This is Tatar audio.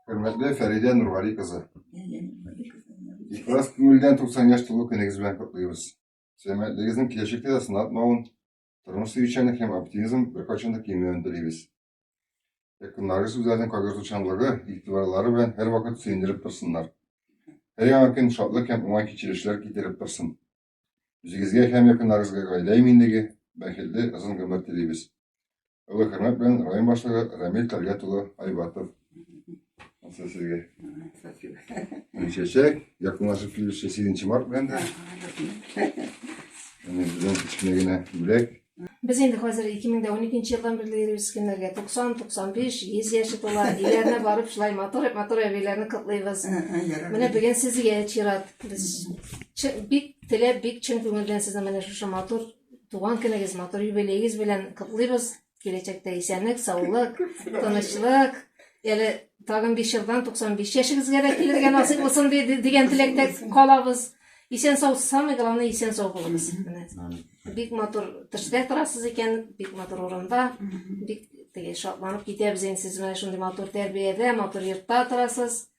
Хөрмәтле Фәридә Нургали кызы, ихлас күңелдән 90 яшь тулу көнегез белән котлыйбыз. Сәламәтлегегезнең киләчәктә дә сынатмавын, тормыш сөючәнлек һәм оптимизм беркайчан да кимемәвен телибез. Якыннарыгыз үзләренең кайгыртучанлыгы, игътибарлары белән һәрвакыт сөендереп торсыннар. Һәр яңа көн шатлык һәм уңай кичерешләр китереп торсын. Үзегезгә һәм якыннарыгызга гаилә иминлеге, бәхетле озын гомер телибез. Олы хөрмәт белән район башлыгы Рамил Тәлгать улы Айбатов. Ансы сезгә. Спасибо. Чәчәк, якынлашып килүче 8 март белән дә. Менә безнең кечкенә генә бүләк. Без инде хәзер 2012 елдан бирле йөрибез кемнәргә 90, 95, 100 яше тула, өйләренә барып шулай матур, матур әбиләрне котлыйбыз. Менә бүген сезгә чират. Без бик теләп, бик чын күңелдән сезне менә шушы матур туган көнегез, матур юбилеегез белән котлыйбыз. Киләчәктә исәнлек, саулык, тынычлык. Әле тагын 5 елдан 95 яшегезгә дә килергә насыйп булсын дигән теләктә калабыз. Исән сау, самое главное, исән сау булыгыз. Менә. Бик матур төштә торасыз икән, бик матур урында. Бик теге шатланып китәбез инде сез менә шундый матур тәрбиядә, матур йортта торасыз.